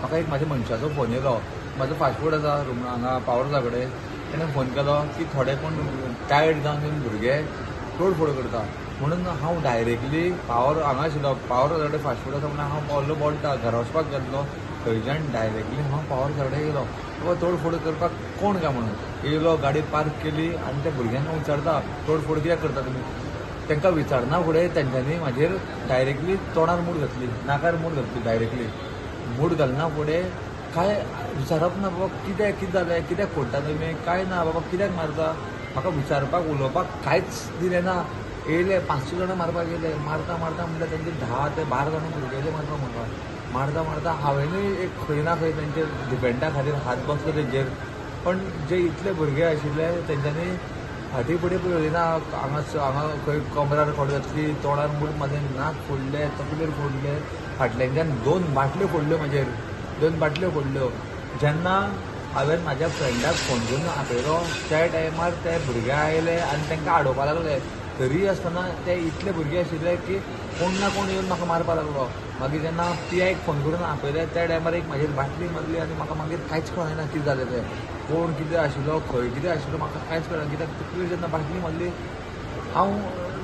म्हाका एक म्हाज्या मनशाचो फोन येयलो. म्हाजो फास्ट फूड आसा रूम हांगा पावरजा कडेन. तेणें फोन केलो की थोडे कोण टायर्ड जावन भुरगे तोडफोड करता म्हणून हांव डायरेक्टली पावर हांगा आशिल्लो, पावर कडेन फास्ट फूड आसा म्हणून हांव पावल्लो बोल्टा घरा वचपाक गेल्लो. थंयच्यान डायरेक्टली हांव पावर कडेन येयलो. बाबा तोडफोड करपाक कोण काय म्हणून येयलो, गाडी पार्क केली आनी त्या भुरग्यांक हांव विचारता तोडफोड कित्याक करता तुमी. तांकां विचारना फुडें तेंच्यांनी म्हाजेर डायरेक्टली तोंडार मूठ घातली, नाकार मूठ घातली. डायरेक्टली मूठ घालना फुडें काय विचारप ना बाबा कितें कितें जालें, कित्याक फोडटा तुमी, काय ना बाबा कित्याक मारता. म्हाका विचारपाक उलोवपाक कांयच दिलें ना. येयले 500 जाणां मारपाक येयले. मारता मारता म्हणल्यार तेंचे 10 ते 12 जाणां भुरगे येयले मारपाक म्हाका. मारता मारता हांवेंनूय एक खंय ना खंय तेंचे डिफेंडा खातीर हात बसलो तेंचेर. पण जे इतले भुरगे आशिल्ले तेंच्यांनी फाटीं फुडें पळयली ना. हांगा हांगा खंय कमरार खोड घातली, तोंडार मूठ मारलें, नाक फोडलें, तकलेर फोडलें. फाटल्यानच्यान 2 बाटल्यो फोडल्यो म्हाजेर, 2 बाटल्यो फोडल्यो. जेन्ना हांवें म्हाज्या फ्रेंडाक फोन करून आपयलो त्या टायमार ते भुरगे आयले आनी तांकां आडोवपा लागले. तरी आसतना ते इतले भुरगे आशिल्ले की कोण ना कोण येवन म्हाका मारपा लागलो. मागीर जेन्ना पी आयक फोन करून आपयले त्या टायमार एक म्हाजेर बाटली मारली आनी म्हाका मागीर कांयच कळना कितें जालें तें, कोण कितें आशिल्लो, खंय कितें आशिल्लो, म्हाका कांयच कळना. कित्याक तकलेर जेन्ना बाटली मारली हांव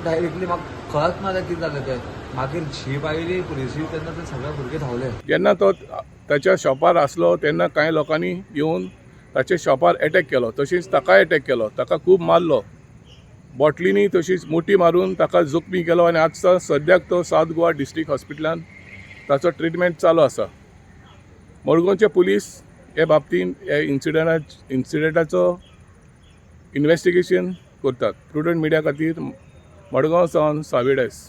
डायरेक्टली म्हाका कळच ना कितें जालें तें. मागीर जीप आयली पुलिसी तेन्ना ते सगळे भुरगे धांवले. जेन्ना तो ताच्या शॉपार आसलो तेन्ना कांय लोकांनी येवन ताच्या शॉपार एटॅक केलो, तशीच ताकाय एटॅक केलो, ताका खूब मारलो बॉटलींनी, तशीच मुठी मारून ताका जखमी केलो. आनी आज सद्याक तो सावथ गोवा डिस्ट्रिक्ट हॉस्पिटलान ताचो ट्रिटमेंट चालू आसा. मडगांवचे पुलीस हे बाबतींत हे इन्सिडंटाचो इन्वेस्टिगेशन करतात. प्रुडंट मिडिया खातीर मडगांव सावन साविडेस.